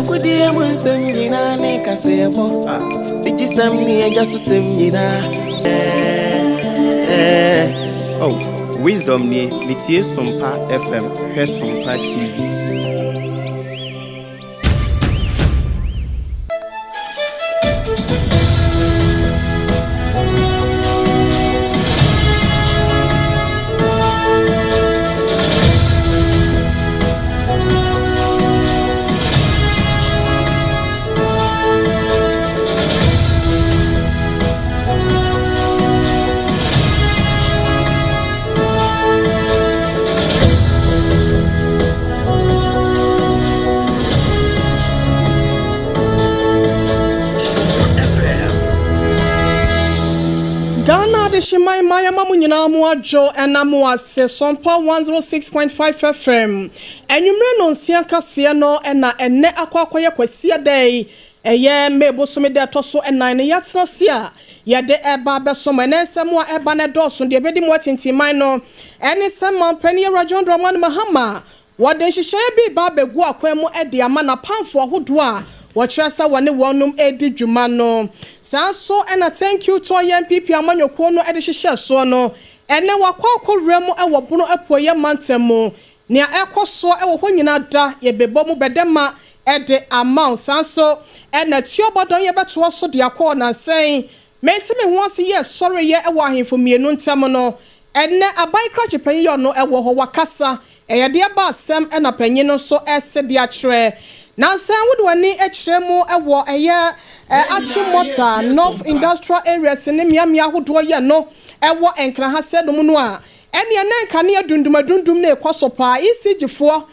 Agodie mu nsɛm nyinaa ne kaseɛbɔ. Digyisɛm ne agya so sɛm nyinaa. Eh, oh, wisdom nie, metie Sompa FM, hwɛ Sompa TV. Ghana adehyeman mmaayɛ ma mo nyinaa mo adwo ɛna mo ase Sompa 106.5 FM anwummere no nsia kaseɛ no ɛna ɛnɛ akɔ akɔyɛ Kwasiada yi ɛyɛ May bosome da ɛtɔ so ɛnan no yɛatena ase a yɛde ɛba abɛsom ɛnɛ nsɛm a ɛba no ɛdɔɔso deɛ ɛbɛdi mu atintiman no ɛne sɛ manpanin Yɛwura John Dramani Mahama Wɔde nhyehyɛeɛ bi reba abɛgu akwan mu de ama n'apamfoɔ ahodoɔ a wɔkyerɛ sɛ wɔne wɔnom redi dwuma no. Saa nso na Thank You Tour yɛ NPP amanyɔkuo no de hyehyɛɛ soɔ no. Ɛnnɛ wɔakɔ akɔwura mu wɔ Bono Apueeɛ mantam mu. Nea ɛrekɔ soɔ wɔ hɔ nyinaa da yɛbɛbɔ mu bɛdɛma de ama wo. Saa nso na Tuabɔdɔn yɛbɛtoa so de akɔ ɔnansa yi. Mente me ho ase yɛ sɔreyɛ wɔ ahemfo mmienu ntam no. Ɛnnɛ aban krakye panyin yɛ ɔno wɔ hɔ wakasa ɛyɛ deɛ ba asɛm na panyin no nso ɛse de akyerɛ. Nansa wode w'ani kyerɛ mu wɔ ɛyɛ Achimota North Industrial Areas ne mmeammea ahodoɔ yɛ no wɔ Nkran ha sɛ nom no a ɛneɛ na nkanea dundum adundum no rekɔ so paa. ECG foɔ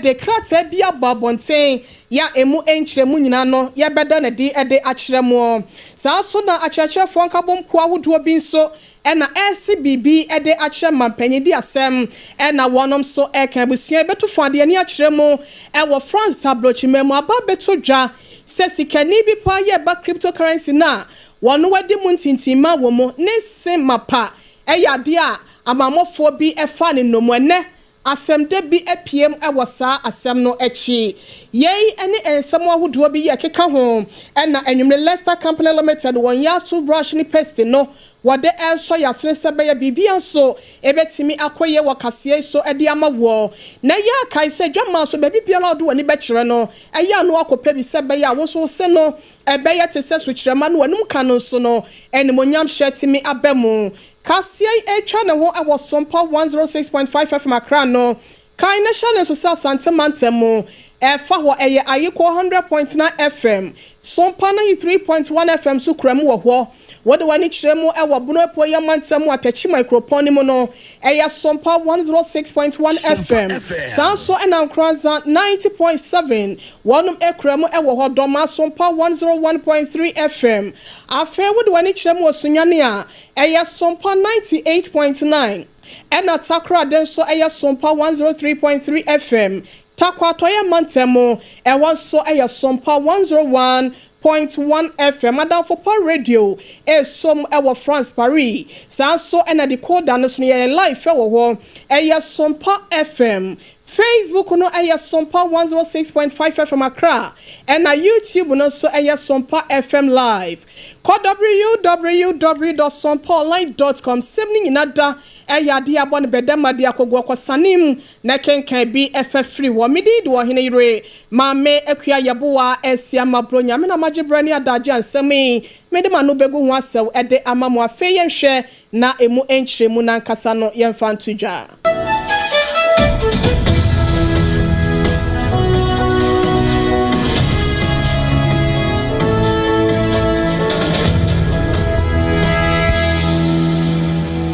de krataa bi abɔ abɔnten yɛ a ɛmu nkyerɛmu nyinaa no yɛbɛda no adi de akyerɛ mo. Saa nso na akyerɛkyerɛfoɔ nkabom kuo ahodoɔ bi nso na ɛrese biribi de akyerɛ mampanyin di asɛm na wɔnom nso reka. Abusua yi bɛtu fo ade ani akyerɛ mu wɔ France abrokyiman mu aba abɛto dwa sɛ sikani bi paa yɛ ba cryptocurrency no a wɔn adi mu ntintimma wɔ mu ne se mapa yɛ adeɛ a amammɔfoɔ bi faa no nnomu. Ɛnnɛ Asɛmdɛ bi apiem wɔ saa asɛm no akyi. Yei ne nsɛm ahodoɔ bi yɛ ɛkeka ho na anwummere Lester Company Limited wɔn Yasu brush ne paste no wɔde resɔ yɛn asene sɛ ɛbɛyɛ biribiara nso ɛbɛtumi akɔ yie wɔ kaseɛ yi so de ama woɔ. Na ɛyɛ a kae sɛ dwamaa so baabi biara a wode w'ani bɛkyerɛ no ɛyɛ a na woakɔpɛ bi sɛ ɛbɛyɛ a wo nso wo se no ɛbɛyɛ te sɛ sukyerɛma no w'anum ka no nso no animuonyamhyɛ tumi aba mu. Kaseɛ yi retwa ne ho wɔ Sompa 106.5 FM Accra no kan na hyɛ no nso sɛ Asante mantam mu ɛfa hɔ ɛyɛ Ayiko 100.9 FM, Sompa 93.1 FM nso kura mu wɔ hɔ. Wode w'ani kyerɛ mu wɔ Bono Apueeɛ mantam mu Atakyiman kuropɔn no mu no ɛyɛ Sompa 106.1 FM, saa nso na Nkoranza 90.7 Wɔnom kura mu wɔ hɔ dɔm Asompa 101.3 FM. Afei wode w'ani kyerɛ mu wɔ Sunyani a, ɛyɛ Sompa 98.9. Ɛna Takoradi nso ɛyɛ Sompa 103.3 FM. Tarkwa Atɔeɛ Mantam mu, ɛhɔ nso ɛyɛ Sompa 101.1 FM. Adamfo Pa Radio ɛresom wɔ France, Paris. Saa nso ɛna decoder no so no yɛyɛ live wɔ hɔ. Ɛyɛ Sompa FM. Facebook no yɛ Sompa 106.5 FM Accra ɛna YouTube no nso yɛ Sompa FM Live. Kɔ www dot sompaonline dot com Sɛm no nyina da yɛ adeɛ a abɔ no bɛdɛma de akɔgu ɔkɔsane mu na kenkan bi fa firi hɔ. Me din de Ɔhene Yere Maame Akua Yeboah Asiamah Bronya. Me na magye berɛ ne adagye a nsɛm yi mede m'ano bɛgu ho asɛw de ama mo. Afei yɛnhwɛ na emu nkyerɛmu no ankasa no yɛmfa nto dwa.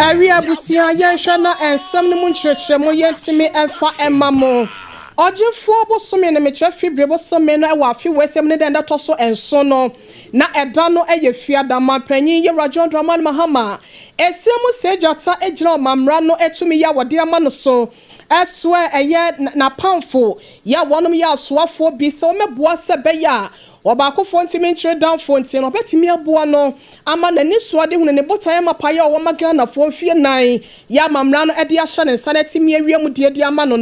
Awi abusua yɛnhwɛ na nsɛm no mu nkyerɛkyerɛmu yɛntumi mfa mma mo. Ɔgyefoɔ bosome no mekyerɛ Fibire bosome no wɔ afe wei mu ne dɛn da ɛtɔ so nson no. Na ɛda no yɛ Fiada. Manpanyin Yewura John Dramani Mahama ɛsrɛ mu sɛ gyata gyina ɔmammra no tumi yi a wɔde ama no so. Ɛsoɛ ɛyɛ n'apamfo yɛ a wɔnom yɛ asoafoɔ bi sɛ wɔmɛboa sɛ bɛyɛ a ɔbaakofoɔ ntumi nkyerɛ danfoɔ, nti no ɔbɛtumi aboa no ama n'ani so ade hunu ne botaeɛ mapayɛ a ɔwɔ ma Ghanafoɔ mfie 4 yɛ ama mmara no de ahyɛ ne nsa no atumi awie mu deɛ de ama no.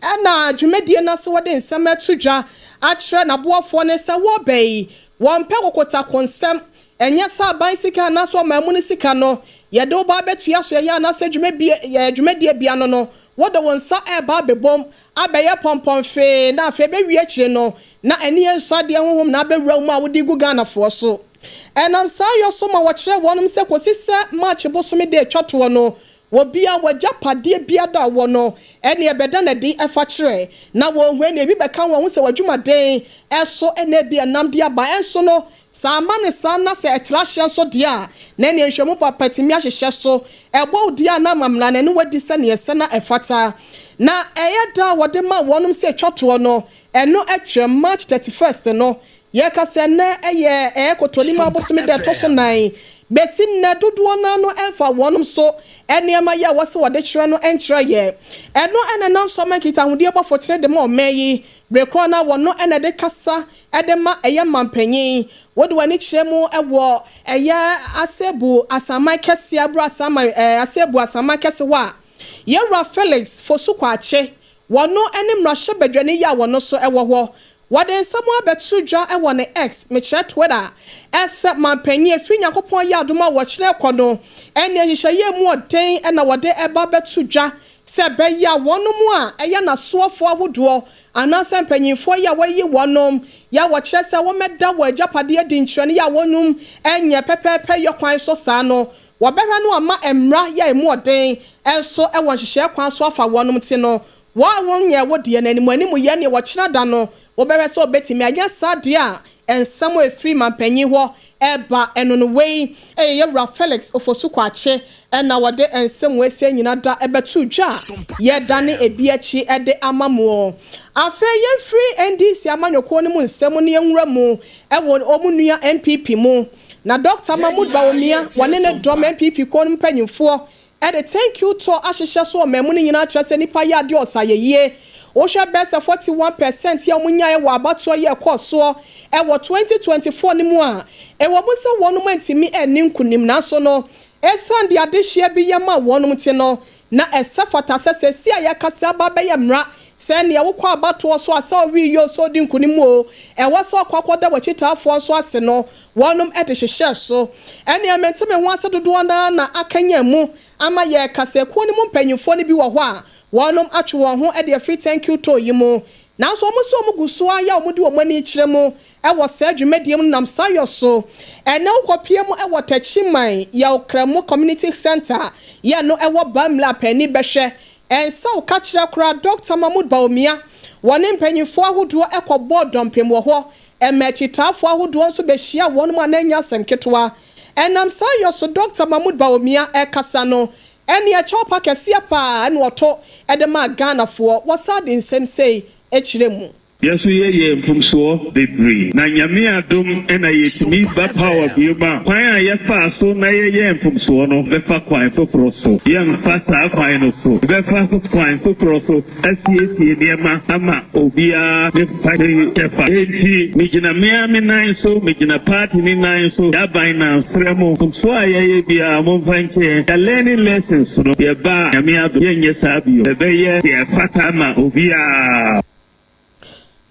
Ɛna dwumadie no ase, wɔde nsɛm ato dwa akyerɛ n'aboafoɔ ne sɛ wɔbɛ yi wɔmpɛ kokotako nsɛm. Ɛnyɛ sɛ aban sika anaasɛ ɔman mu no sika no yɛde wo ba abɛtua so yɛyɛ anaasɛ dwumadie bia no, wɔde wɔn nsa ɛreba abɛbom abɛyɛ pɔmpɔnfee, na afei bɛwie akyire no na ɛne yɛn nso adeɛ honhom na abɛwura mu a wode gu Ghanafoɔ so. Ɛnam saa yɔ so ma wɔkyerɛ wɔnom sɛ kɔsi sɛ March bosome de atwa toɔ no, wɔbia wɔgya padeɛ bia da wɔ no ɛne ɛbɛda n'adi ɛfa kyerɛ na wɔn hwɛ na ebi bɛka wɔn ho sɛ wɔadwumaden ɛso ɛna ebi ɛnam de aba. Ɛnso no saa ama ne saa na sɛ ɛtra hyɛ nso deɛ a, na ɛne nhwɛmu papa tumi ahyehyɛ so ɛbɔ wo deɛ a, na amamra na ɛne wadi sɛneɛ ɛsɛ na ɛfata. Na ɛyɛ da a wɔde ma wɔnom sɛ atwa toɔ no, ɛno atwam March 31st no. Yɛka sɛ nnɛ ɛyɛ Kɔtɔnim abosome da ɛtɔ so 4. Bɛsi nnɛ, dodoɔ no no ɛmfa wɔnom so nneɛma yi a wɔsɛ wɔde kyerɛ no nkyerɛ yɛ. Ɛno ɛna nam so ama nkitahodie bɔfo kyerɛ de ma ɔman yi berekoro na wɔno ɛna de kasa ɛde ma ɛyɛ mampanyin. Wɔde wɔn ani kyerɛ mu ɛwɔ ɛyɛ Asebu Asaman Kɛseɛ, aburo asaman Asebu Asaman Kɛse hɔ a, yɛwura Felix Fosu Kwakye, wɔno ɛne mmarahyɛbadwani yi a wɔno so ɛwɔ hɔ, wɔde nsɛm abɛto dwa ɛwɔ ne X, mekyerɛ Twitter, ɛsɛ mampanyin efiri Nyankopɔn yɛ adom a wɔkyerɛ kɔ no, ɛne nhyehyɛeɛ mu ɔden ɛna wɔde ɛba bɛto dwa sɛ ɛbɛyɛ a wɔnom a ɛyɛ n'asoɔfoɔ ahodoɔ anaasɛ mpanyinfoɔ yi a wɔayi wɔnom yɛ a wɔkyerɛ sɛ wɔmɛda wɔ agyapadeɛ di nkyerɛ no yɛ a wɔnom ɛnyɛ pɛpɛɛpɛ yɛ kwan so saa no, wɔbɛhwɛ no ama mmara yɛ emu ɔden ɛnso ɛwɔ nhyehyɛe kwan so afa wɔnom. Ti no wɔn a wɔnyɛ wɔ deɛ n'anim anim yɛ neɛ wɔkyerɛ da no, wɔbɛhwɛ sɛ wɔbɛtumi anyɛ saa deɛ a, nsɛm a efiri mampanyin hɔ ɛba ɛno no. Wei ɛyɛ yɛwura Felix Ofosu Kwakye ɛna wɔde nsɛm wɔ esie nyina da ɛbɛto dwa a yɛdane ebi akyi ɛde ama mo. Afei yɛmfiri NDC amanyɔkuo no mu nsɛm no yɛnwura mu ɛwɔ wɔn nua NPP mu. Na Dr Mahmood Bawumia wɔne ne dɔm NPP kuo no mpanyinfoɔ ɛde thank you tour ahyehyɛ so ɔman mu no nyinaa, kyerɛ sɛ nipa yɛ adeɛ ɔsa yɛ yie. Wohwɛ bɛɛ sɛ 41% yɛ wɔn nyaeɛ wɔ abatoɔ yɛ ɛkɔɔ soɔ ɛwɔ 2024 no mu a, ɛwɔ mu sɛ wɔn ntumi ɛni nkunim, nanso no ɛsan de adehyeɛ bi yɛ ma wɔn ti no na ɛsɛ fata sɛ sɛ si a yɛkasa aba bɛyɛ mmara sɛ nea wokɔ abatoɔ so a, sɛ ɔwi yie o, sɛ ɔdi nkunim o, ɛwɔ sɛ ɔkɔ akɔda wɔakyitaafoɔ nso ase no, wɔnom de hyehyɛ so. Ɛnea mɛntɛmɛ ho ase dodoɔ naa na akanya mu ama yɛ kasakuo no mu mpanyinfoɔ no bi wɔ hɔ a wɔnom atwe wɔn ho de afiri thank you tour yi mu, nanso wɔn nso wɔn gu so ayɛ a wɔde wɔn ani kyerɛ mu ɛwɔ saa dwumadie mu nam saa yɔ so. Ɛnɛ wokɔpie mu ɛwɔ Tɛkyiman Yɛwokramu Community Center yɛ no ɛwɔ Bamla panin bɛhwɛ ɛnsa woka kyerɛ koraa Dr Mahmood Bawumia wɔne mpanyinfoɔ ahodoɔ ɛkɔbɔɔ dɔmpem wɔ hɔ. Ɛmɛ akyitaafoɔ ahodoɔ nso bɛhyia wɔn mu a n'anya asɛm ketewa. Ɛnam saa yɔ so, Dr Mahmood Bawumia ɛkasa no, ɛne ɛkyɛw pa kɛseɛ paa ɛna ɔtɔ ɛde maa Ghanafoɔ. Wɔsa de nsɛm sei akyerɛ mu. Yɛn nso yɛyɛ mfomsoɔ bebree, na Nyame adom ɛna yɛtumi ba power bio ma kwan a yɛfaa so na yɛyɛ mfomsoɔ no, bɛfa kwan foforɔ so. Yɛmfa saa kwan no so, bɛfa kwan foforɔ so asiesie nneɛma ama obiara ne fa ne kyɛfa. Enti megyina mmea me nan so, megyina party ne nan so, yɛaban na frɛ mo, mfomsoɔ a yɛyɛ biara momfa nkyɛn. Yɛ learning lessons no, yɛba a, Nyame adom, yɛnyɛ saa bio, yɛbɛyɛ deɛ ɛfata ama obiara.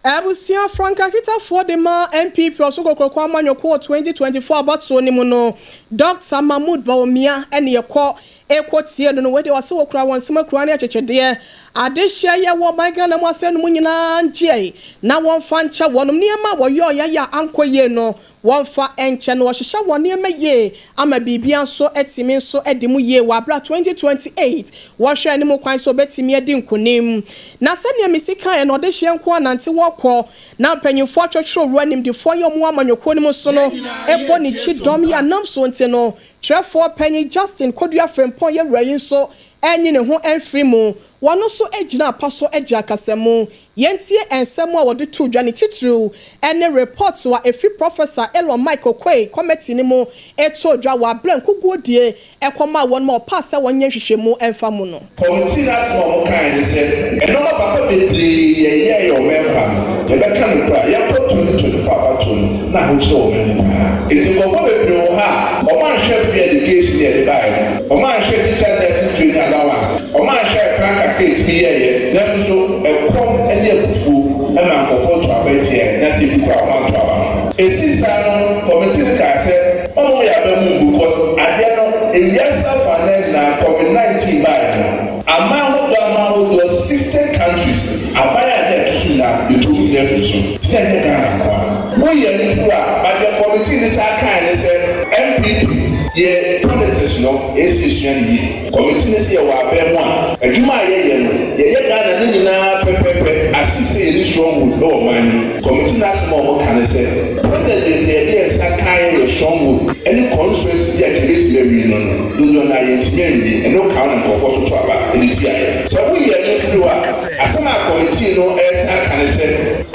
Abusua frankakitafoɔ de ma NPP ɔso kokoroko amanyɔkuo 2024 abatoɔ no mu no, Dr Mahmood Bawumia, ɛne ɛkɔ ɛkɔ tie no, wɔde ɔsɛ wɔkura wɔn nsɛm akura ne akyekyedeɛ adehyeɛ yɛ wɔ ɔman Ghana mu asɛ no mu nyinaa ngyeɛ na wɔmfa nkyɛ wɔnom nneɛma a wɔyɛ ɔyɛyɛ a ankɔ yie no, wɔmfa nkyɛ no, wɔhyehyɛ wɔn nneɛma yie ama biribia nso atumi nso adi mu yie wɔ abera 2028 wɔhwɛ anim kwan so obɛtumi adi nkonim. Na sɛnea mesi kaeɛ no, ɔde hyɛ nko anante wɔkɔ na mpanyinfoɔ atwɛtwerɛ owura nimdefoɔ yɛ ɔmo amanyɔkuo no mu so no ɛbɔ ne kyi dɔm yi anam so. Nti no Twerɛfoɔ panyin Justin Kodua Frimpong yɛwura yi nso anyi ne ho amfiri mu. Wɔno nso gyina apa so gye akasamu. Yɛntie nsɛm a wɔde too dwa, ne titiriw ne report a ɛfiri Professor Elon Mike Oquaye committee no mu too dwa wɔ aberɛ nkuguo die kɔmaa wɔn ma ɔpaa sɛ wɔnyɛ nhwehwɛmu mfa mu no. Committee no asɛm a wɔkaeɛ ne sɛ, nnoɔma papa bebree yɛyɛɛ yɛ ɔman mu ha no, yɛbɛka nokorɛ a, yɛnkɔ 2024 abatoɔ no na ahokyerɛ wɔ ɔman mu paa. Nti nkurɔfoɔ bebree wɔ ha a, wɔanhwɛ free education a yɛde baeɛ no, wɔanhwɛ teacher nursing training allowance, wɔanhwɛ ɛkwan kakra a yɛtumi yɛeɛ, nanso so ɛkɔm ne abufuo maa nkurɔfoɔ too aba tiaeɛ, na sɛ ebi koraa a wɔanto aba no. Ɛsii saa no, committee no kaa sɛ, Ɔmo yɛ aba mu because adeɛ no ewiase afanan nyinaa covid 19 baeɛ no aman ahodoɔ aman ahodoɔ 60 countries aban a na ɛto so nyinaa yɛtu ɔmo nyinaa firi so nti na ɛnyɛ Ghana nkoa. Wo yɛ no firi a but deɛ committee no san kaeɛ ne sɛ NPP yɛ politics no ɛsɛ yɛsua no yie. Committee no se yɛwɔ abɛn mu a, adwuma a yɛyɛ no, yɛyɛ Ghana no nyinaa pɛpɛpɛ as if sɛ yɛnni stronghold wɔ ɔman no mu. Committee no asɛm a wɔka ne sɛ, project bebree a yɛde yɛn nsa kaeɛ yɛ stronghold ne constituency bi a nka yɛbɛtumi awie no no, dodoɔ no ara yɛntumi anwie. Ɛno ka ho na nkurɔfoɔ nso to aba de tiaeɛ. Sɛ woyɛ ɛno firi hɔ a, asɛm a committee no resan ka ne sɛ,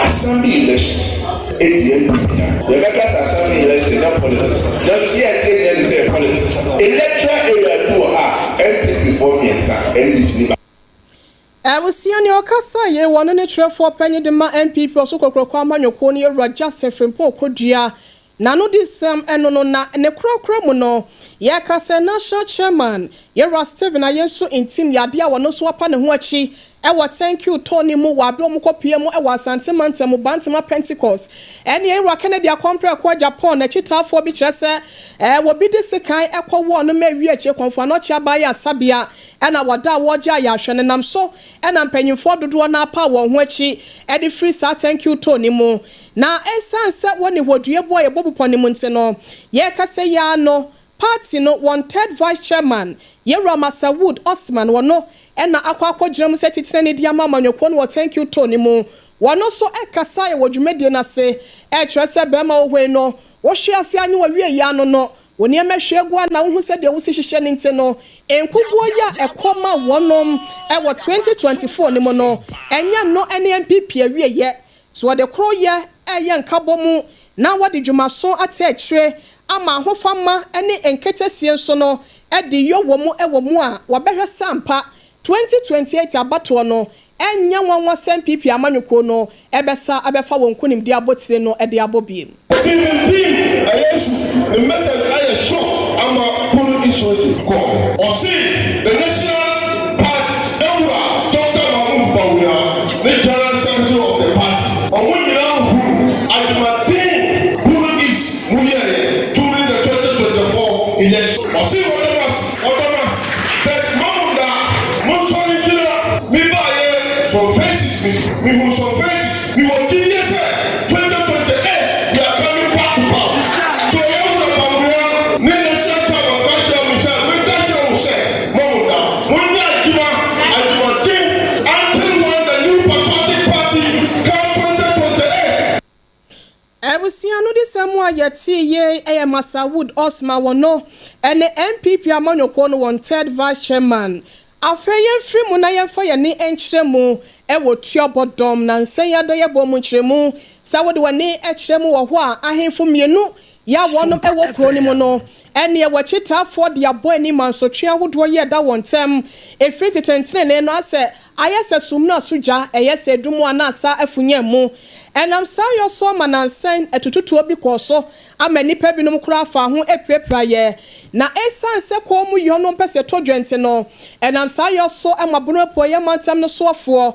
Assembly elections. Enti NPP na yɛbɛka sɛ assembly election nyɛ politics nanso deɛ ɛteɛ nyɛ ne sɛ ɛyɛ politics. Electoral area bi wɔ ha a NPP foɔ mmiɛnsa NDC ne baako. Abusua nea ɔkasa yei wɔ no ne twerɛfoɔ panyin de ma NPP ɔso kokroko amanyɔkuo no Yɛwura Justin Frimpong Kodua. N'anodisɛm ɛno no na ne korakora mu no yɛka sɛ National Chairman Yɛwura Stephen Ayensu Ntim yɛ adeɛ a ɔno nso apa ne ho akyi wɔ Thank You Tour no mu wɔ aberɛ a wɔkɔpue mu wɔ Asante mantam mu Bantama Pentecost ɛne Yɛwura Kennedy Akɔmprɛko Agyapong n'akyitaafoɔ bi kyerɛ sɛ wɔbi de sekan kɔwɔɔ no ma ɛwie akyire Kɔmfo Anɔkye Abaayɛ Asabea ɛna wɔda a wɔregye ayɛ ahwɛ no nam so na mpanyimfoɔ dodoɔ no ara paa wɔn ho akyi de firi saa Thank You Tour no mu. Na ɛsiane sɛ wɔnni hɔ duabu a yɛbɔ bupɔ no mu nti no, yɛrekasa yi ara no, party no wɔn third vice chairman, Yɛwura Masawud Osman, ɔno na akɔ akɔgyina mu sɛ titenani de ama amanyɔkuo no wɔ Thank You Tour no mu. Wɔno nso kasaeɛ wɔ dwumadie no ase rekyerɛ sɛ barima wɔ hɔ yi no, wohwe ase ara nye wɔwie yi ano no, Wo nneɛma hwie gu a na wohu sɛdeɛ wosi hyehyɛ no nti no, nkuguo yi a ɛkɔ ma wɔnom wɔ 2024 no mu no, ɛnyɛ no ne NPP awieɛ. So wɔde koroyɛ reyɛ nkabɔ mu na wɔde dwumaso ate akyire ama ahofama ne nketesie nso no de yɔ wɔ mu wɔ mu a wɔbɛhwɛ sɛ ampa 2028 abatoɔ no Ɛnyɛ nwanwa sɛ NPP amanyɔkuo no bɛsa abɛfa wɔn nkunimdie abotire no de abɔ biem. Stephen King Ayesu ne message ayɛ shock ama Kunu Issoji kɔ. Ɔse the National Party ewura Doctor Mahmood Bawumia ne General Secretary of the party ɔmo nyinaa hunu adwumaden Kunu East mu yɛɛyɛ during the 2024 election. Ɔse wɔda mo ase, ɔda mo ase but ma mo nda, monsɔre ngyina, me baayɛ some faces me me hu some faces, me wɔ gyidie sɛ 2028 we are coming back to power. So yɛn wura Bawumia ne National Chairman ka kyerɛ me sɛ menka kyerɛ mo sɛ ma mo nda, monyɛ adwuma, adwumaden until when the new patriotic party come 2028. Abusua no disɛm a yɛtee yei yɛ Masawood Osman wɔno ne NPP amanyɔkuo no wɔn third vice chairman. Afei yɛmfiri mu na yɛmfa yɛn ani nkyerɛ mu wɔ Tuabɔ dɔm nansa yi adayɛbɔ mu nkyerɛmu. Sɛ wode w'ani kyerɛ mu wɔ hɔ a ahemfo mmienu yɛ a wɔnom wɔ kuro no mu no ɛneɛ w'akyitaafoɔ de abɔ ani mansotwe ahodoɔ yi a ɛda wɔn ntam ɛfiri tete ntenenee no asɛ Ayɛ sɛ sumina so gya, ɛyɛ sɛ adum anaa asa afunyɛn mu. Ɛnam saa yɔ so ama nansa atututuo bi kɔɔ so ama nnipa binom koraa faa ho pirapiraeɛ. Na esiane sɛ kɔn mu yɔ no mpɛ sɛ ɛtɔ dwa nti no, ɛnam saa yɔ so ma Bono Apueeɛ Mantam no soafoɔ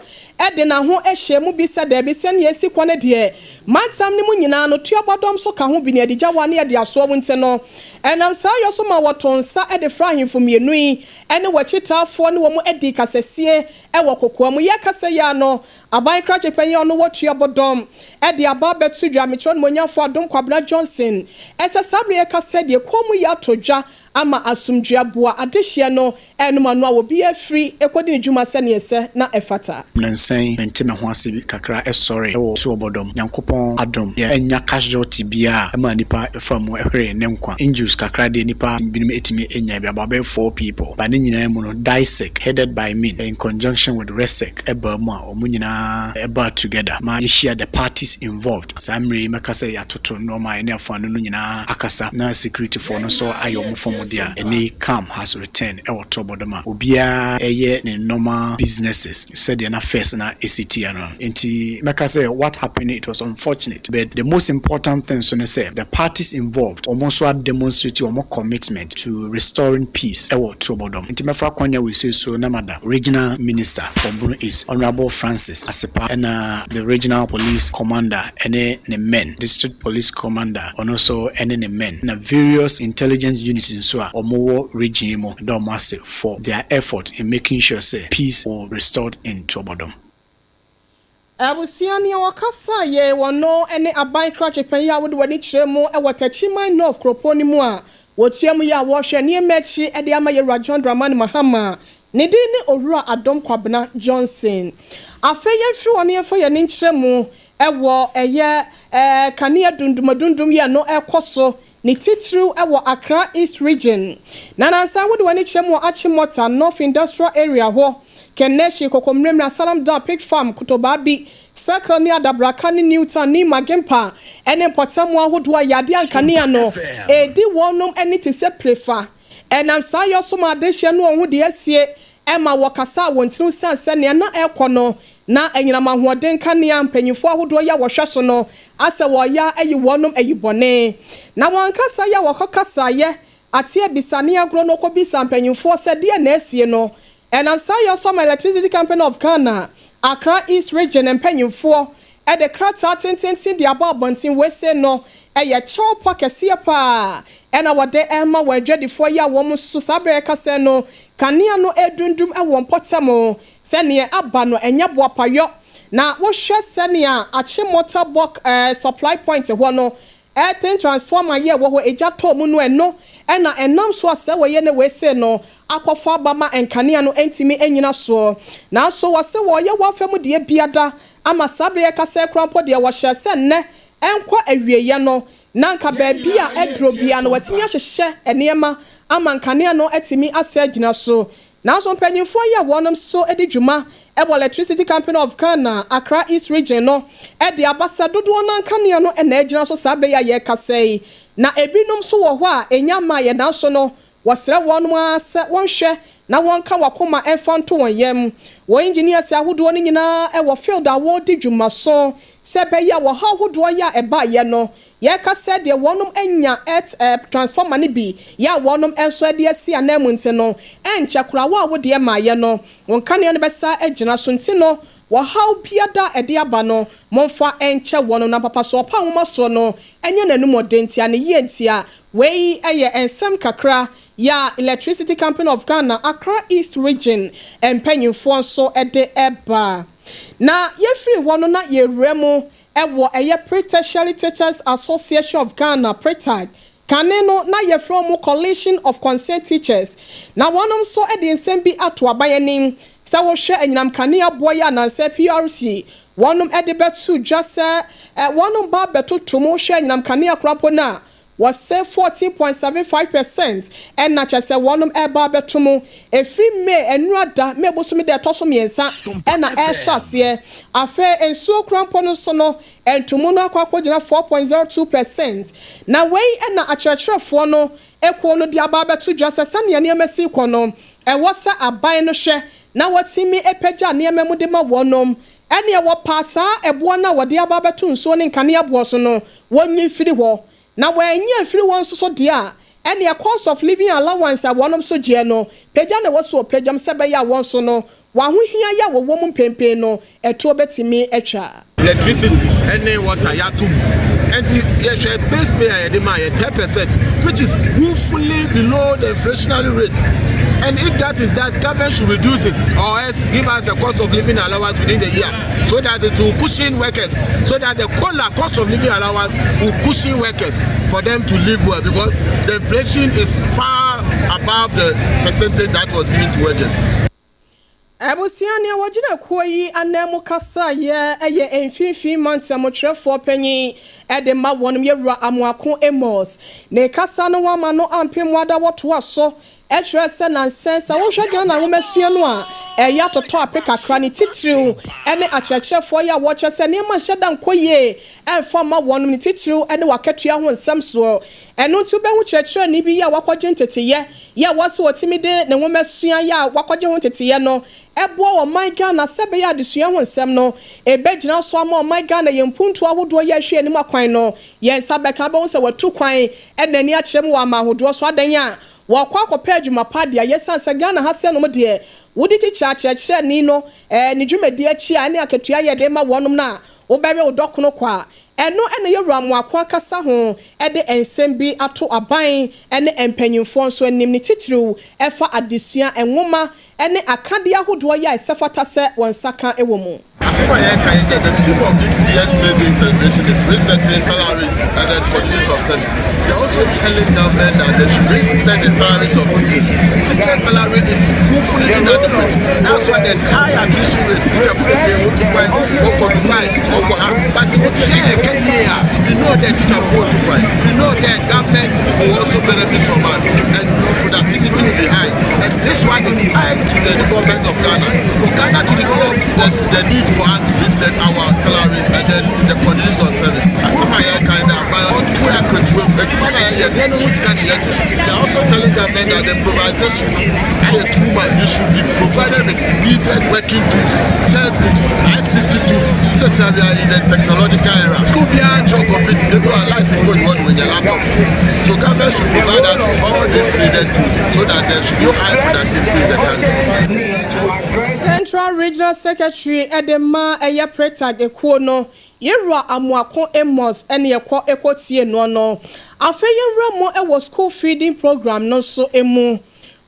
de n'aho hyɛɛ mu bi sɛ daabi sɛnea esi kɔ no deɛ, mantam no mu nyinaa no tuabɔdɔm nso ka ho bi na yɛde gya wɔn a na yɛde asoa wo nti no, ɛnam saa yɔ so ma wɔtoo nsa de frɛɛ ahemfo mmienu yi ne w'akyitaafoɔ ne wɔn dii kasasie wɔ kokoa mu. Yɛrekasa yi ara no, aban krakye panyin a ɔno wɔ Tuabɔdɔm de aba abɛto dwa, Mekyerɛ Onimuonyamfoɔ Adom Kwabena Johnson, sɛ saa berɛ yi yɛrekasa yi deɛ, komm yi ato dwa ama asomdwoe aboa adehyeɛ no ɛnom ano a obi afiri ɛkɔdi ne dwuma sɛneɛ sɛ na ɛfata. Nnansa yi, mente me ho ase bi kakra sɔre wɔ Suobɔdɔm. Nyankopɔn adom, yɛannya casualty biara a ɛmaa nipa fa mu hweree ne nkwa. Injuries kakra deɛ nipa binom tumi nyae bi, about bɛyɛ four people. But ne nyinaa mu no, DISEC headed by me in conjunction with REGSEC baa mu a wɔn nyinaa baa together ma yɛhyia the parties involved. Saa mmerɛ yi mɛka sɛ yɛatoto nnoɔma a yɛne afaanu no nyinaa akasa na security foɔ no nso ayɛ wɔn fam deɛ a, ɛnnɛ yi calm has returned wɔ Tuobɔdɔm a obiara yɛ ne normal businesses sɛdeɛ na first na ɛsi teɛ no. Nti mɛka sɛ what happened, it was unfortunate, but the most important thing nso ne sɛ the parties involved wɔn nso a demonstrate wɔn commitment to restoring peace wɔ Tuobɔdɔm. Nti mɛfa akwanya wei sei so na mada Regional Minister for Bono East, Honourable Francis Asepa, ɛna the Regional Police Commander ɛne ne men, District Police Commander ɔno nso ɛne ne men, na various intelligence units nso a wɔwɔ region yi mu, da wɔn ase for their effort in making sure sɛ peace will restored in Tuobɔdɔm. Abusua nea wɔkasa yɛ wɔno ne aban krakye panyin a wode w'ani kyerɛ mu wɔ Techiman North kuropɔn no mu a wɔtua mu yi a wɔrehwɛ nneɛma akyi de ama Yɛwura John Dramani Mahama. Ne din ne Owura Adom Kwabena Johnson. Afei yɛmfiri hɔ no yɛmfa yɛn ani nkyerɛ mu wɔ ɛyɛ kanea dundumadundum yi a ɛno ɛrekɔ so ne titiriw wɔ Accra East Region. Na nansa wode w'ani kyerɛ mu wɔ Achimota North Industrial Area hɔ, Kaneshie, Kokomlemle, Asalam Dam, Pig Farm, Kotobabi, Circle ne Adabraka ne Newtown ne Magimpa ne mpɔtam ahodoɔ a yadeɛ ankanea no ɛredi wɔnom ani te sɛ prefa. Ɛnam saa yɛ so ma adehyeɛ no wɔn ho de asie ɛma wɔkasa a wɔn tirim siane sɛ nea na ɛrekɔ no na anyinam ahoɔden kanea mpanyinfoɔ ahodoɔ yi a wɔhwɛ so no asɛ wɔyɛ ayi wɔnom ayi bɔne. Na wɔn kasa yi a wɔkɔkasaeɛ ate abisa ne agorɔ no kɔbisa mpanyinfoɔ sɛ deɛ na asie no. Ɛnam saa yɛ so ma Electricity Company of Ghana, Accra East Region mpanyinfoɔ ɛde krataa tententen de abɔ abɔnten. Wese no ɛyɛ kyɛw pa kɛseɛ paa ɛna wɔde ɛma wɔn adwadifoɔ yi a wɔn nso saa berɛ kasa no kanea no edundum ɛwɔ mpɔtam sɛneɛ aba no ɛnyɛ boapayɔ. Na wohwɛ sɛnea Achimota bulk supply point hɔ no, earthing transformer yɛ wɔ hɔ egya tɔɔ mu no, ɛno ɛna ɛnam so asɛ wɔyɛ ne wese no akɔfa aba ma nkanea no ntumi nyina soɔ. Nanso wɔsɛ wɔyɛ wɔn afɛ mu deɛ biada ama saa berɛ kasa kura mpo deɛ wɔhyɛ sɛ nnɛ ɛnkɔ awieeɛ no na nka baabi a ɛduro bia no wɔatumi ahyehyɛ nneɛma ama nkanea no atumi asɛ gyina so. Nanso mpanyinfoɔ yi a wɔnom so di dwuma ɛwɔ Electricity Company of Ghana, Accra East Region no ɛde abasa dodoɔ no nkanea no ɛna agyina so saa bɛyɛ a yɛrekasa yi, na ebinom nso wɔ hɔ a enya mmaa yɛ. Nanso no wɔsrɛ wɔn ara sɛ wɔnhwɛ na wɔnka wakoma ɛmfa nto wɔn yam. Wɔn engineers ahodoɔ no nyinaa ɛwɔ field a wɔredi dwuma so sɛ ɛbɛyɛ a wɔha ahodoɔ yi a ɛbaayɛ no yɛka sɛ deɛ wɔnom anya earth transformer no bi yɛ a wɔnom nso de asi anan mu. Nti no ɛnkyɛ koraa wo a wodeɛ maayɛ no wɔn kanea no bɛsa agyina so. Nti no wɔhaw biada ɛde aba no momfa ɛnkyɛ wɔn na papa so ɔpa nwoma soɔ no ɛnyɛ n'anum ɔden ntia ne yie. Ntia wei ɛyɛ nsɛm kakra yɛ Electricity Company of Ghana, Accra East Region mpanyinfoɔ nso ɛde ɛba. Na yɛfiri hɔ no na yɛwura mu ɛwɔ ɛyɛ Pre-Tertiary Teachers Association of Ghana, PRETAG. Kane no na yɛfrɛ mu Coalition of Concerned Teachers, na wɔnom nso de nsɛm bi ato aban anim sɛ wɔhwɛ anyinam kanea boɔ yi anansɛ PURC wɔnom de bɛto dwa sɛ wɔnom ba bɛtoto mu. Hwɛ anyinam kanea korapo no a wɔsɛ 14.75% ɛna kyerɛ sɛ wɔnom ɛba abɛto mu ɛfiri May nnura da May bosomi da ɛtɔ so 3 ɛna ɛhyɛ aseɛ. Afei nsuo korampo no so no ntomu no akɔ akɔgyina 4.02%. Na wei ɛna akyerɛkyerɛfoɔ no ekuo no de aba abɛto dwa sɛ sɛnea nneɛma si kɔ no ɛwɔ sɛ aban no hwɛ na wɔtumi apagya nneɛma mu de ma wɔnom. Ɛneɛ wɔpaa saa ɛboɔ no a wɔde aba abɛto nsuo ne nkanea boɔ so no wɔnyi mfiri hɔ, na wɔanyi mfiri wɔn nso so deɛ a ɛneɛ cost of living allowance a wɔnom so gyeɛ no pagya na ɛwɔ so ɔpagyam sɛ ɛbɛyɛ a wɔn so no wɔn ahohia yɛ a wɔwɔ mu mpempem no ɛtoɔ bɛtumi atwa. Electricity ɛne water yɛato mu, nti yɛhwɛ base pay a yɛde ma yɛ 10%, which is woefully below the inflationary rate, and if that is that, government should reduce it or else give us a cost of living allowance within the year so that it will cushion workers, so that the COLA, cost of living allowance, will cushion workers for them to live well, because the inflation is far above the percentage that was given to workers. Abusua nea wɔgyina kuo yi anan mu kasaeɛ yɛ Mfimfini Mantam twerɛfoɔ panyin de ma wɔnom Yɛwura Amoako Amos. Ne kasa no wama no ampem wada wɔtoa so kyerɛ sɛ nansɛn sɛ wohwɛ Ghana nwomasua no a ɛyɛ atotɔ ape kakra ne titiriw ne akyerɛkyerɛfoɔ yi a wɔkyerɛ sɛ nneɛma nhyɛ da nkɔ yie ɛmfa ma wɔnom ne titiriw ne wakatua ho nsɛm soɔ. Ɛno nti wobɛhu kyerɛkyerɛni bi yi a wakɔgye nteteyɛ yɛ a wɔse wɔtumi de ne nwomasua yi a wakɔgye ho nteteyɛ no ɛboa ɔman Ghana sɛ ɛbɛyɛ adesua ho nsɛm no ɛbɛgyina so ama ɔman Ghana yɛn mpuntu ahodoɔ yɛ ahwɛ anim akwan no yɛn nsa bɛka bɛhu sɛ watu kwan ɛna ani akyerɛ mu wɔ ama ahodoɔ so adan a wɔkɔ akɔpɛ adwuma pa deɛ yɛsan sɛ Ghana ha sɛ nom deɛ wode kyikyɛ akyerɛkyerɛni no ne dwumadi akyi a ɛne akatua yɛ de ma wɔnom no a wobɛwe wo dɔkono kɔ a ɛno ɛna yɛwura Amoako akasa ho ɛde nsɛm bi ato aban ɛne mpanyinfoɔ nso anim ne titiriw ɛfa adesua nwoma ɛne akadeɛ ahodoɔ yɛ a ɛsɛ fata sɛ wɔn nsa ka ɛwɔ mu. Asɛm a yɛka yi the theme of this year's May Day celebration is resetting salaries and then conditions of service. We are also telling government that they should reset the salaries of teachers. Teacher salary is woefully inadequate. That's why there's high attrition rate. Teacher but we know that teacher we know that government will also benefit from us and productivity will be high. And this one is tied to the development of Ghana. For Ghana to develop, there's the need for us to reset our salaries and then the conditions of service. Asɛm a yɛka yi na they are also telling government that the improvisation ayɛ too much. You should be provided with needed working tools, textbooks, ICT tools. Sɛ we are in the technological era. School biara kyerɛ computer, maybe our life in go you with your laptop. So government should provide us with all these needed tools so that there should be high productivity in the country. Central Regional Secretary ɛde ma ɛyɛ Pretag ekuo no yɛwura Amoako Amos ɛne ɛkɔ ɛkɔ no afei yɛwura mu ɛwɔ school feeding program no nso emu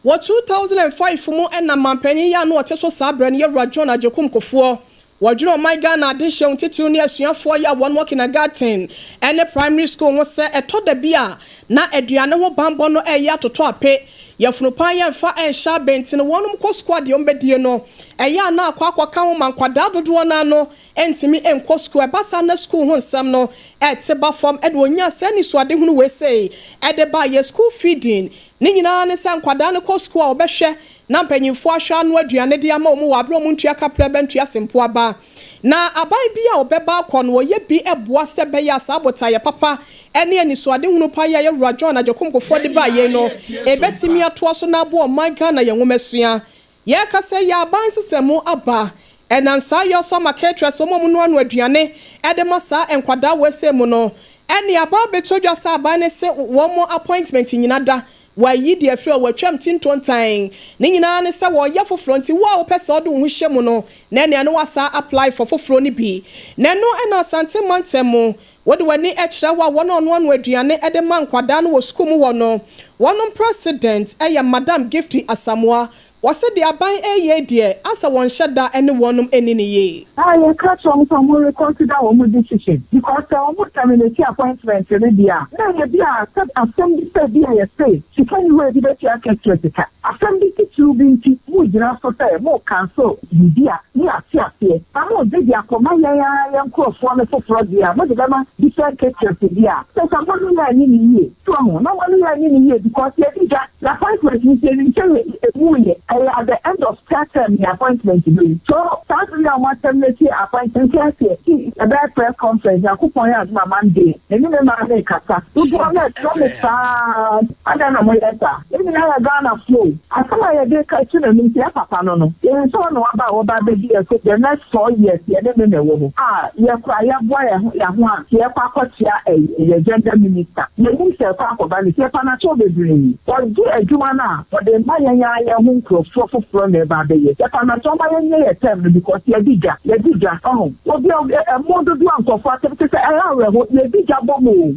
wɔ 2005 mu ɛna mampanyin yi a no ɔte so saa berɛ no yɛwura John Agyekum Kufuor wɔdwene ɔman Ghana adehyɛ wɔn titiriw ne asuafoɔ yi a wɔn wɔ kindergarten ɛne primary school ho sɛ ɛtɔ da bi a na aduane ho bambɔ no ɛyɛ atotɔ ape yɛfunu pan yɛmfa ɛnhyɛ abɛnten wɔn kɔ sukuu adeɛ wɔn bɛdie no ɛyɛ ana akɔ akɔka ho ma nkwadaa dodoɔ no ano ntumi nkɔ sukuu ɛba saa na sukuu ho nsɛm no ɛte ba fam ɛde onya sɛ nisuadehunu wei sei ɛde ba yɛ school feeding ne nyinaa ne sɛ nkwadaa no kɔ sukuu a wɔbɛhwɛ na mpanyinfoɔ ahwɛ ano aduane de ama wɔn wɔ abere wɔn ntua kaprɛ bɛ ntua sempo aba na aban bi a ɔbɛba akɔ no wɔyɛ bi ɛboa sɛ bɛyɛ asa abotaeɛ papa ɛne anisoadehunu pa yi a yɛwura John Agyekum Kufuor de ba yɛn no ebɛtumi atoa so na aboa ɔman Ghana yɛn nwoma sua yɛka sɛ yɛ aban sesɛmu aba ɛnam saa yɛ ɔsɔ ama caterers wɔn a wɔn noa no aduane ɛde ma saa nkwadaa wɔ ɛsɛ mu no ɛne aba abɛto dwa sɛ aban ne sɛ wɔn appointment nyina da wɔayi deɛ firi a wɔatwam ti ntontan ne nyinaa ne sɛ wɔyɛ foforɔ nti wo a wopɛ sɛ ɔde wo ho hyɛ mu no na ɛnea no wasa apply for foforɔ no bi na ɛno ɛna Asante mantam mu wɔde w'ani kyerɛ hɔ a wɔn a ɔno ano aduane de ma nkwadaa no wɔ sukuu mu wɔ no wɔn president ɛyɛ Madam Gifty Asamoah wɔsɛ deɛ aban ɛyɛ deɛ asa wɔn hyɛ da ne wɔnom ani ne yie. A yɛka kyerɛ wɔn sɛ wɔn reconsider wɔn decision because sɛ wɔn terminate appointment no deɛ a na yɛ bi a sɛ asɛm bi sɛ bi a yɛsɛ sika ni hɔ ebi bɛtua kɛseɛ sika asɛm bi titiriw bi nti mo gyina so sɛ mo cancel biribi a ne ate aseɛ na mo de de akɔma yɛn a yɛn nkurɔfoɔ no foforɔ deɛ a mo de bɛma different caterers bi a sɛ sɛ mo no yɛ ani ne yie so ɔho na mo no yɛ ani ne yie because yɛdi dwa yɛ appointment nti enim sɛ emu yɛ ɛyɛ at the end of third term yɛ appointment bi so saa bere a wɔn terminate appointment aseɛ ti ɛbɛyɛ press conference Yakupɔn yɛ aduma Monday ɛni mi maa mi kasa dodoɔ no ɛtɔ mi saa adan na mo yɛ saa ebi nyinaa yɛ Ghana flow asɛm a yɛde ka ekyi n'anim ti yɛ papa no yɛn nso na waba a wɔba abɛdi yɛ so the next 4 years yɛde ne na ɛwɔ hɔ a yɛkora yɛboa yɛn ho yɛn ho a yɛkɔ akɔkyea ɛyɛ gender minister yɛnim sɛ ɛkɔ akɔba ne sɛ yɛpa n'akyɛw bebree ɔgye adwuma no a ɔde mma yɛn yɛn yɛn ho nkurɔfoɔ foforɔ na ɛba abɛyɛ yɛpa n'akyɛw ma yɛn nyɛ yɛ term no because yɛdi dwa yɛdi dwa ɔho obi ɛmo dodoɔ a nkurɔfoɔ atɛm te sɛ ɛyɛ awerɛho yɛdi dwa bɔ mu o.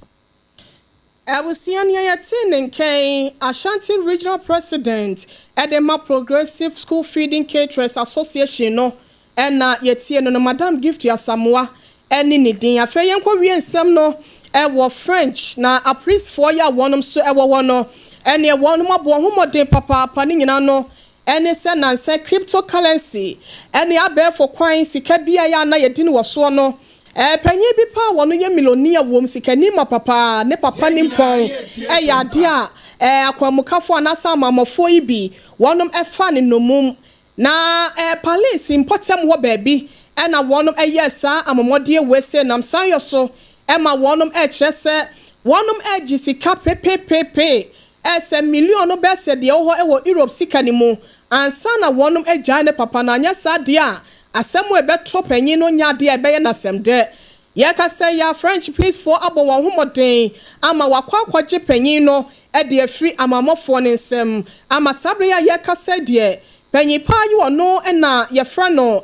Abusua nea yɛte ne nkyɛn Ashanti Regional President ɛde ma Progressive School Feeding Caterers Association no ɛna yɛtie no Madam Gift Asamoah ɛne ne din. Afei yɛnkɔ wie nsɛm no ɛwɔ French na apolisifoɔ yi a wɔnom nso ɛwɔ hɔ no. Ɛneɛ wɔnom abɔ wɔn ho mmɔden papaapa ne nyinaa no ɛne sɛ nansɛ crypto currency ɛne abɛɛfo kwan sika bi a yɛ a na yɛdi no wɔ soɔ no panyin bi paa wɔno yɛ millionaire wɔm sikani ma papaa ne papa nimpɔn ɛyɛ adeɛ a akwanmukafoɔ anaasɛ amammɔfoɔ yi bi wɔnom ɛfa ne nomum na Paris mpɔtam hɔ baabi ɛna wɔnom ɛyɛ saa amamɔdeɛ wei se nam saa yɛ so ɛma wɔnom ɛkyerɛ sɛ wɔnom ɛgye sika pepepepe ɛsɛ million no bɛsɛ deɛ ɛwɔ hɔ ɛwɔ Europe sika ne mu ansa na wɔnom agyae ne papa na anyɛ saa deɛ a asɛm a ɛbɛto panyin no nya adeɛ a ɛbɛyɛ n'asɛm dɛ. Yɛka sɛ yɛ French policefoɔ abɔ wɔn ho mmɔden ama wakɔ akɔgye panyin no ɛde afiri amammɔfoɔ ne nsam ama saa bere a yɛka sɛ deɛ panyin paa yi wɔno ɛna yɛfrɛ no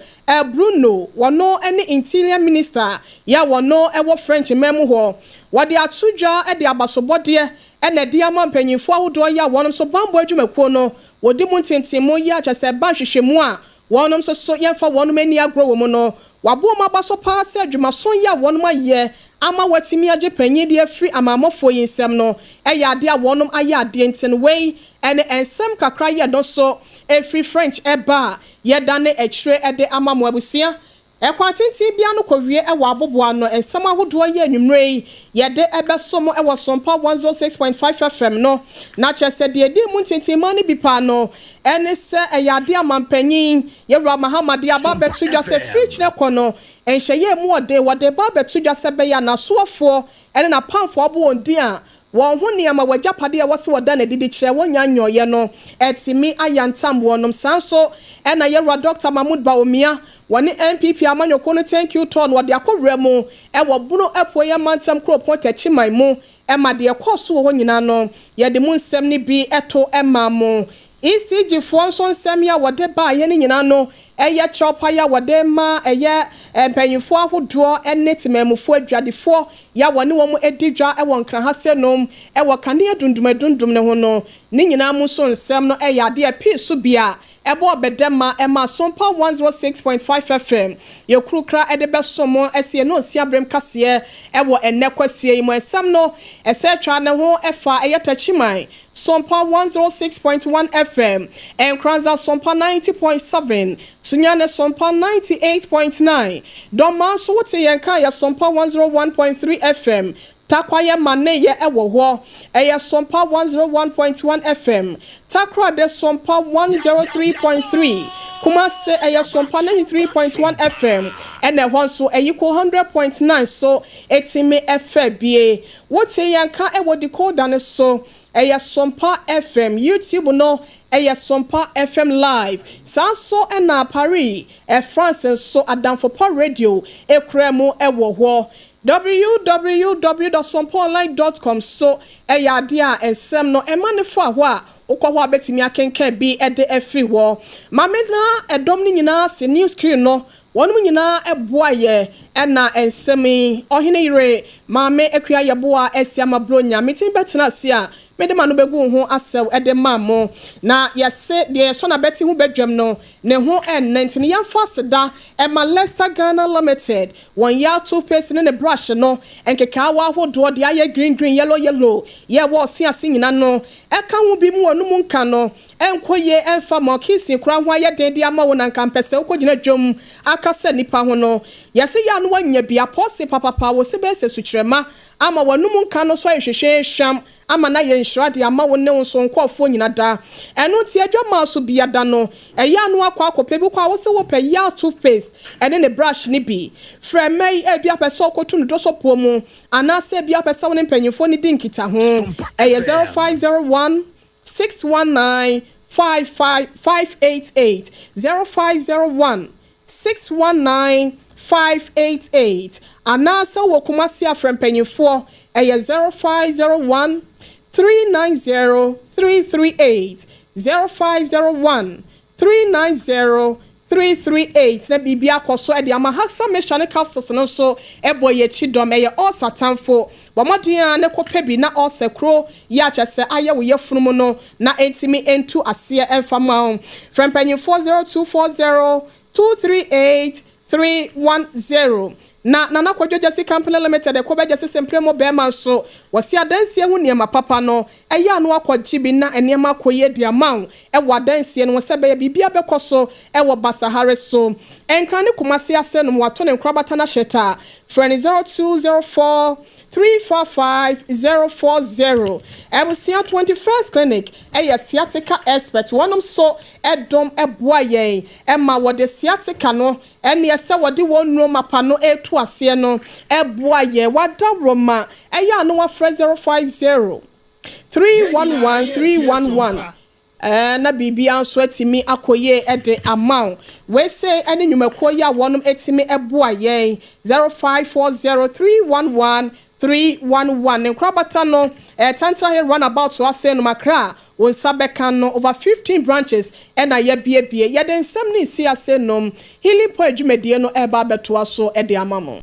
Bruno, wɔno ne Interior Minister yɛ wɔno ɛwɔ French man mu hɔ. Wɔde ato dwa ɛde abasobɔdeɛ ɛna ɛde ama mpanyinfoɔ ahodoɔ yɛ a wɔn nso bambɔ adwumakuo no wɔdi mu ntenten yi akyɛ sɛ ba nhwehwɛmu a wɔn nso so yɛmfa wɔn ani agorɔ wɔ mu no waboɔ wɔn aba so paa sɛ adwumaso yi a wɔn ayɛ ama wɔatumi agye panyin de afiri amammɔfoɔ yi nsɛm no ɛyɛ adeɛ a wɔn ayɛ adeɛ. Nti no wei ɛne nsɛm kakra yɛ no so efiri French ɛba a yɛda ne akyire ɛde ama mo abusua. Ɛkwan tenten bia no kɔwie ɛwɔ aboboa no. Nsɛm ahodoɔ yɛ anwummerɛ yi yɛde ɛbɛso mo ɛwɔ Sompa 106.5 FM no na kyerɛ sɛ deɛ ɛdi mu ntentenma no bi paa no ɛne sɛ ɛyɛ adeɛ amampanyin yɛwura Mahama de aba abɛto dwa sɛ firi kyerɛ kɔ no nhyɛyɛ mu ɔde wɔde ba abɛto dwa sɛ bɛyɛ n'asoɔfoɔ ɛne n'apamfoɔ abo wɔn din a wɔn ho nneɛma wɔagyapadeɛ a wɔsi wɔda n'adidi kyerɛ wɔn nya nyɔɔyɛ no ɛtumi ayantam wɔnom. Saa nso ɛna yɛwura Dr Mahmood Bawumia wɔne NPP amanyɔkuo no thank you tour no wɔde akɔwura mu ɛwɔ Bono Apueɛ mantam kuropɔn Tɛkyiman mu ɛma deɛ ɛkɔɔ so wɔ hɔ nyinaa no yɛde mu nsɛm no bi ɛto ɛma mo. ECG foɔ nso nsɛm yi a wɔde baayɛ no nyinaa no ɛyɛ kyerɛwpa yi a wɔde ma ɛyɛ mpanyinfoɔ ahodoɔ ɛne temamufoɔ adwadifoɔ yɛ a wɔne wɔn adi dwa ɛwɔ Nkraha nom ɛwɔ kanea dundum adundum ne ho no ne nyinaa mu nso nsɛm no ɛyɛ adeɛ pii so bia ɛbɔ ɔbɛdɛ ma ɛma Sompa 106.5 FM yɛkurukura ɛde bɛso mo ɛsi ɛno nsi abrɛm kaseɛ ɛwɔ ɛnɛ kwasie yi mu. Nsɛm no ɛsɛ atwa ne ho ɛfa ɛyɛ Tɛkyiman Sompa 106.1 FM, Nkranza Sompa 90.7, Sunyani Sompa 98.9, Dɔma nso wote yɛn ka yɛ Sompa 101.3 FM, Takwayɛ Maneyɛ ɛwɔ hɔ ɛyɛ Sompa 101.1 FM, Takoradi Sompa 103.3, Kumase ɛyɛ Sompa 93.1 FM, ɛna ɛhɔ nso ɛyi ko 100.9 so etimi ɛfɛ bie. Wote yɛn ka ɛwɔ decoder ne so ɛyɛ Sompa FM, YouTube no ɛyɛ Sompa FM Live. Saa nso ɛna Paris ɛ France nso Adamfopa Radio ekura mu ɛwɔ hɔ. www.sompaonline.com so ɛyɛ adeɛ a nsɛm no ɛma ne fa hɔ a wokɔ hɔ a bɛtumi akenkan bi ɛde afiri hɔ. Maame na ɛdɔm no nyinaa se new screen no wɔn nyinaa ɛboa yɛ ɛna nsɛm yi ɔhene yere Maame Akua Yɛboa asi ama Bronya meti bɛtena ase a mede ma no bɛgu ho asɛw ɛde ma mo na yɛse deɛ yɛsɔ na bɛte ho bɛdwam no ne ho ɛnnɛ. Nti ne yɛmfa aseda ɛma Lester Ghana Limited wɔn yɛ toothpaste ne ne brush no nkekaawa ahodoɔ deɛ ayɛ green green, yellow yellow yɛwɔ ɔse ase nyina no ɛka ho bi mu wɔn mu nka no ɛnkɔ yie ɛmfa ma ɔkiisi kora ho ayɛ den de ama wo na nka mpɛ sɛ wokɔgyina dwam aka sɛ nipa ho no yɛse yɛ ano wanya bi apɔse papapa wɔ se bɛyɛ sɛ sukyerɛma ama wɔnum nka no so ayɛ hwehwɛ hwam ama na yɛ nhyira de ama wo ne wo nso nkɔɔfoɔ nyina da. Ɛno nti adwamaa so biada no ɛyɛ ano akɔ akɔpɛ bi kɔ a wosɛ wopɛ yɛ toothpaste ɛne ne brush ne bi frɛ mɛ yi. Ebi apɛ sɛ ɔkɔtu no dɔsɔpoɔ mu anaasɛ ebi apɛ sɛ wo ne mpanyinfoɔ no di nkita ho ɛyɛ 0501 619 55588, 0501 619 588, anaasɛ wɔ Kumasi afrɛ mpanyinfoɔ ɛyɛ 0501 390 338, 0501 390 338 na biribi akɔ so ɛde ama. Haxa mixture ne capsules no nso ɛbɔ yɛ akyi dɔm ɛyɛ ɔɔsa tamfo bɔ mmɔden a ne kɔpɛ bi na ɔɔsa kuro yɛ akyɛ sɛ ayɛ wo yɛfunu mu no na ɛntumi ntu aseɛ ɛmfa ma wo. Frɛ mpanyinfoɔ 0240 238 310. Na Nana Kwadwo Gyasi Company Limited ɛkɔ bɛgye sese mprɛ bɛrima nso wɔsi adansie ho nneɛma papa no, ɛyɛ ano akɔgye bi na nneɛma akɔ yie de ama wo ɛwɔ adansie no sɛ bɛyɛ biribi abɛkɔ so ɛwɔ basahare so. Nkran ne Kumase ase nom, wato ne nkorabata no ahyɛ ta. Frɛ ne 0204 345 040. Abusua, 21st Clinic ɛyɛ sciatica expert. Wɔnom so ɛdɔm ɛboa yɛn ɛma wɔde sciatica no ɛne ɛsɛ wɔde wɔn nnuro mapa no ɛreto aseɛ no ɛboa yɛn. Wada roma ɛyɛ ano wafrɛ 050 311 311 na biribiara nso atumi akɔ yie de ama wo. Wese ne nnwumakuo yi a wɔnom atumi boa yɛn, 0540 311 311. Ne nkorabata no Tantra Hill Roundabout ase no, Accra, wɔn nsa bɛka no. Over 15 branches ɛna yɛbiebie. Yɛde nsɛm ne nsi ase nom. Healing Point dwumadie no ɛreba abɛtoa so de ama mo.